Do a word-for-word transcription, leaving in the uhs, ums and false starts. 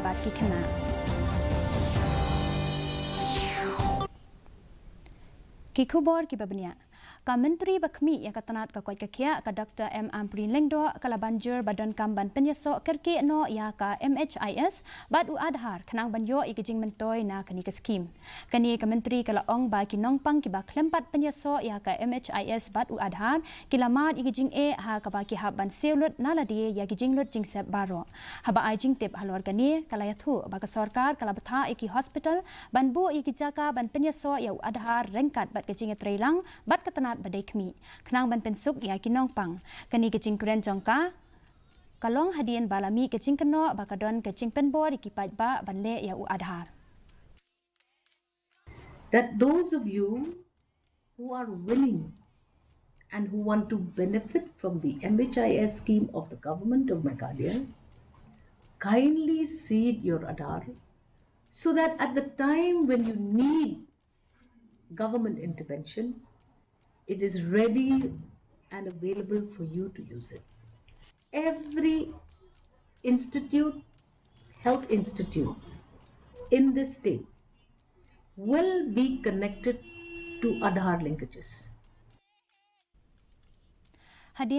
bad ki khynnah. Ki khubor kiba bniah. Ka Myntri ba khmih ïa ka tnat ka koit ka khiah, ka Doctor M Ampareen Lyngdoh, ka la ban jur ba donkam ban pynïasoh kyrkieh noh ïa ka M H I S bad u Aadhaar khnang ban ïoh ïa ki jingmyntoi na kane ka skhim. Kane ka Myntri ka la ong ba ki nongpang kiba khlem pat pynïasoh ïa ka M H I S bad u Aadhaar ki la mad ïa ki jingeh ha kaba ki hap ban siew lut na lade ïa ki jinglut jingsep baroh. Haba ai jingtip halor kane, ka la ïathuh ba ka sorkar ka la bthah ïa ki hospital ban buh ïa ki jaka ban pynïasoh ïa u Aadhaar ryngkat bad ka jingïatreilang bad ka tnat ba dei khmih khnang ban pynsuk ïa ki nongpang. Kane ka jingkren jong ka ka long hadien ba la mih ka jingkynnoh ba ka don ka jingpynbor ïa ki paidbah ban leh ïa u Aadhaar. That those of you who are willing and who want to benefit from the M H I S scheme of the government of Meghalaya kindly seed your Aadhaar so that at the time when you need government intervention, it is ready and available for you to use it. Every institute, health institute in this state will be connected to Aadhaar linkages. Hadien